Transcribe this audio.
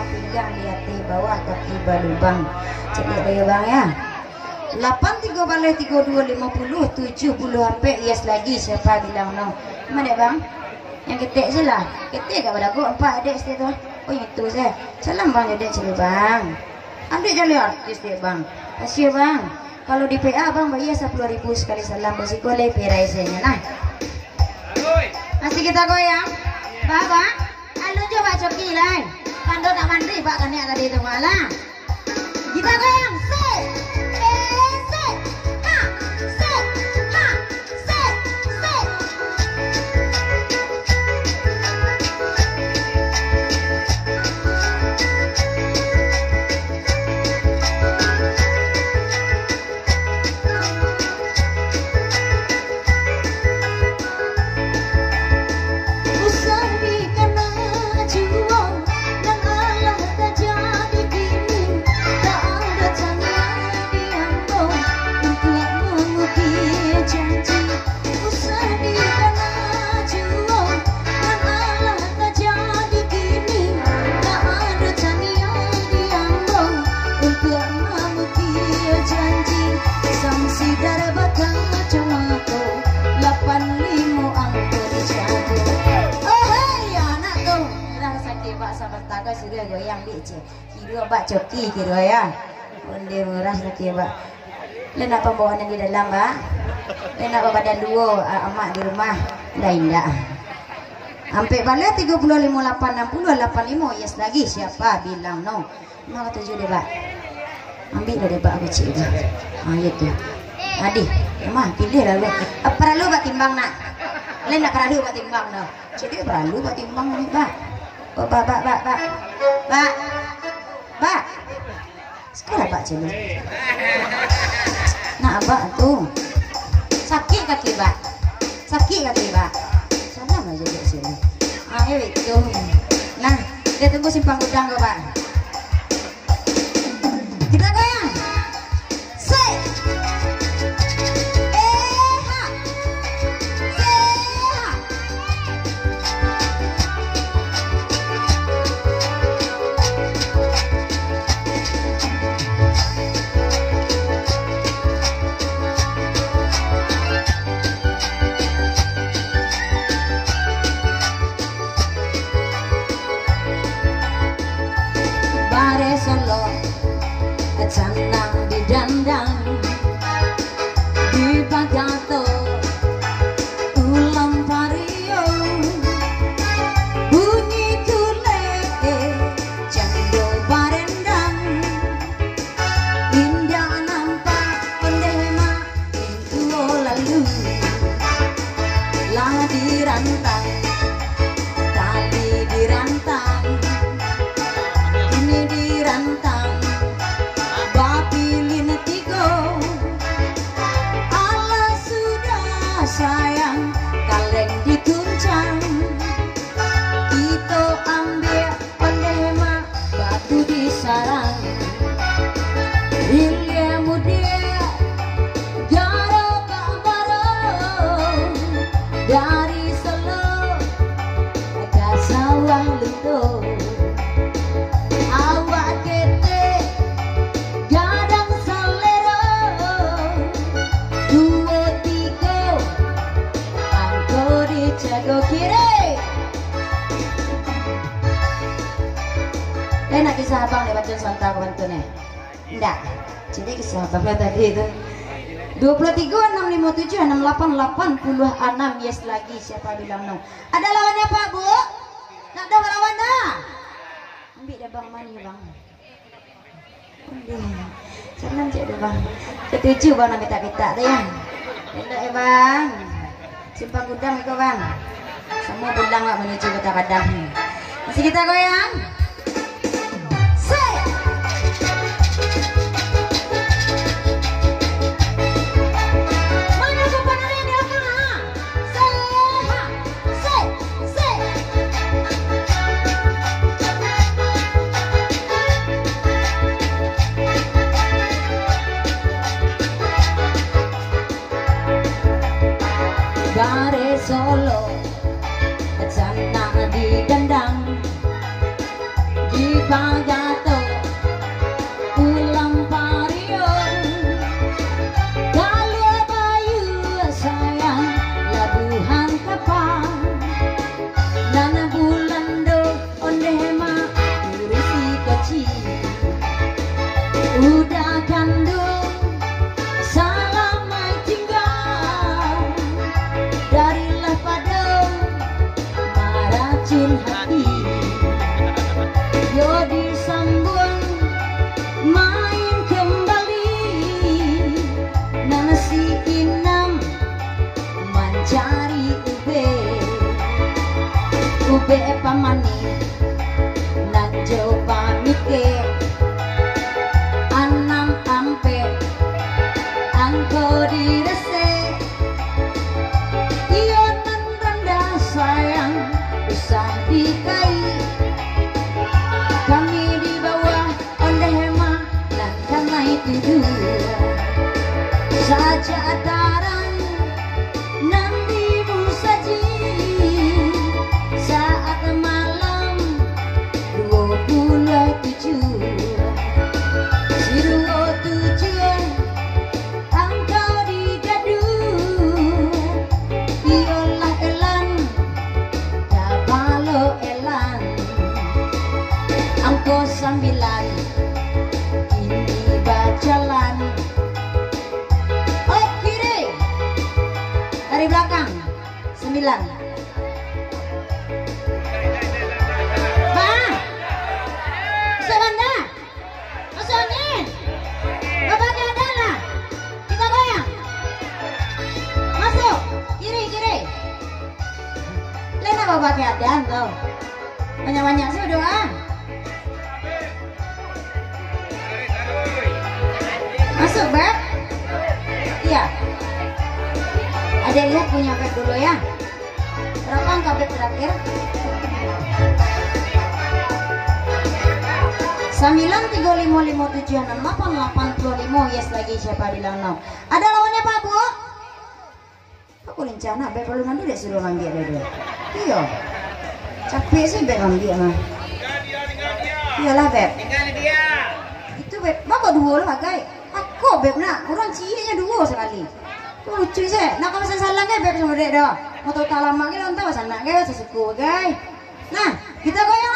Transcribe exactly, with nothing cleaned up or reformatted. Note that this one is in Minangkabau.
Pinggang di ateh, bawah kaki balubang. Cek liek dulu, Bang, ya. Lapan tigo baleh tigo duo limo puluah, tujuah puluah ampek, yes lagi, siapa bilang no? Mana, Bang? Yang ketek se lah. Ketek agak badagok, ampek dek situ tu. Oh, yang itu se. Salam, Bang, dek sini, Bang. Ambiak jaleh artis dek, Bang. Makasih, Bang. Kalau di P A, Bang, bayar sapuluah ribu sakali salam. Basiko lai perai se nyo, nah. Masih kita goyang. Baba, alun jo Bak Coki lai. Pando nak mandi, Bak, kaniak tadi tu malah. Kita goyang. Sik, eh, sik, ha, sik, ha, sik, sik. Usah dikana juo, nan alah tajadi kini, tak ado caniai di ambo untuak mangukir janji. Usah dikana juo, nan alah tajadi kini, tak ado caniai di ambo untuak mangukir janji. Samsidar bakacamata, lapan limo angko dijago. Oh, hei, anak tu. Lah sakik, Bak, sabanta ko suruah goyang, Bik, ceh. Kiro Bak Coki, kiro, ya. Onde murah sakik, Bak. Lai nak pambawaan nan di dalam, Bak? Lai nak babadan duo, a-, amak di rumah? Ndak, indak. Ampek baleh tigo puluah limo, lapan anam puluah, lapan limo, yes lagi, siapa bilang no? Mah katuju dek Bak. Ambiak lah dek Bak, aku cik tu. Ah, iyo tu. Adih, mah, pilih lah lu. Eh, paralu Bak timbang, nak? Lai ndak paralu Bak timbang, dah. Cik dia paralu Bak timbang ni, Bak. Oh, Bak, Bak, Bak, Bak. Bak. Bak. Sekolah Bak cik ni. Nak Bak tu. Sakik kaki, Bak. Sakik kaki, Bak. Salam aja dek sini. Ah, iyo itu. Nah, dia tunggu simpang gudang ko, Bak. Kita goyang. Sik. Eh, ha. Sik, ha. Bareh Solo, canang didandang, dibagato ulam pario, bunyi tulek cando barendang, indak nampak ondeh mak. Tuo lalu lah dirantang, tali dirantang, kini dirantang bapilin tigo. Alah sudah sayang, kaleng dikuncang, kito ambiak ondeh mak batu disarang. Ilia mudiak, garobak barong, dari Solo ka Sawah Lunto. Awak ketek, gadang salero, duo tigo, angko dijago kiri. Lai nak kisah abang dek Bacun Santa ko bantu ni? Ndak. Jadi kisah abang lah tadi tu. Dua puluh tiga, enam lima tujuh, enam lapan, lapan puluh enam, yes lagi, siapa bilang no? Ada lawannya, Pak, Bu? Nak ada lawan dah? Ambil dah, Bang, mani, Bang. Salam cek tu, Bang. Ketujuh, Bang, nak petak-petak tu, ya. Elok, ya, Bang. Simpang Gudang iko, Bang. Samo pulang awak manuju Kota Padang. Masih kita goyang. Sik. Mana tu panah yang di belakang, ha? Sehat. Sik, sik. Bareh Solo, canang didandang, Udah kanduang, salamaik tingga, darilah pado maracun hati. Yo disambuang main kambali, nan si Inam mancari ubek, ubek pamanih nan jo pamikek. Anam ampek angko diresek, iyo nan randah sayang usah dikai. Kami di bawah ondeh mah nan kanai tuduah. Sajak tarang nan dimusaji, saat malam duo puluah tujuah. Si duo tujuah angkau digaduah, iyolah Elan, kapalo Elan. Angko sambilan kini bajalan. Oh, kiri. Dari belakang. Sambilan. Bah. Masuk banda. Masuk angin. Babake adan lah. Kita goyang. Masuk. Kiri, kiri. Lena babake adan tu. Banyak-banyak sudah ah. Masuk, Beb? Iya. Adek lihat punya Beb dulu ya. Berapa angka Beb terakhir? Sambilan tigo limo limo tujuh enam delapan delapan puluh limo. Yes lagi, siapa bilang no? Ada lawannya, Pak, Bu? Aku lincah nak, Beb, lalu nanti dek suruh ambiak dulu. Iyo. Capek sih Beb ambiak mah. Iyolah, Beb. Itu, Beb, mako duo lah, bagai. Ako, Beb, nak. Urang cieknyo duo sakali. Tu lucu sih. Nak kau pesan salam, Beb, samo dek doh. Mau tahu tak lama ke, lontar sanak ke, sasuku, bagai. Nah, kita goyang.